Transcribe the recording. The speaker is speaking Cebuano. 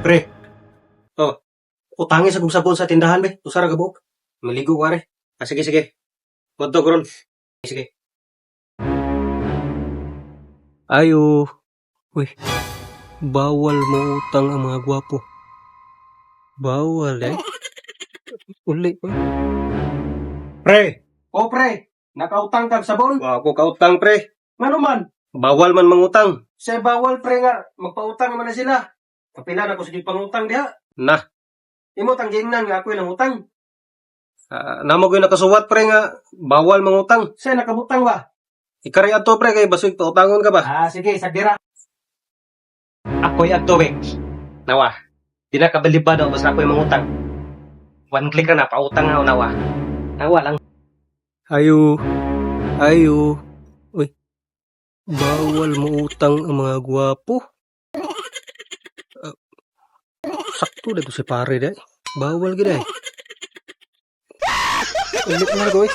Pre. Oh. Utangi sa kong sabon sa tindahan be. Usa ra ka buok. Maligo ko are. Ah, sige sige. Wadto ko ron. Sige. Ayo. Uy. Bawal mo utang ang mga gwapo. Bawal eh. Uli. Eh. Pre. Oh pre, nakautang kag sabon? Wa ako kautang, pre. Ngano man? Bawal man mangutang. Say bawal, pre, nga magpautang man na sila. Kapila na ko sige pangutang diha. Na. Imo tang giingnan nga ako'y nangutang. Ah, namo ko'y nakasuwat, pre, nga bawal mangutang. Say nakabutang ba? Ikari adto, pre, kay basig pautangon ka ba? Ah, sige, sagdira. Ako'y adto be. Nawa. Di na kabalibad ako basta ako'y mangutang. One click ra na pautang na nawa. Nawa lang. Ayo. Ayo. Uy. Bawal mo utang ang mga gwapo. Ah, sakto na to si pare dai. Bawal gid ay. Ulit na ko eh.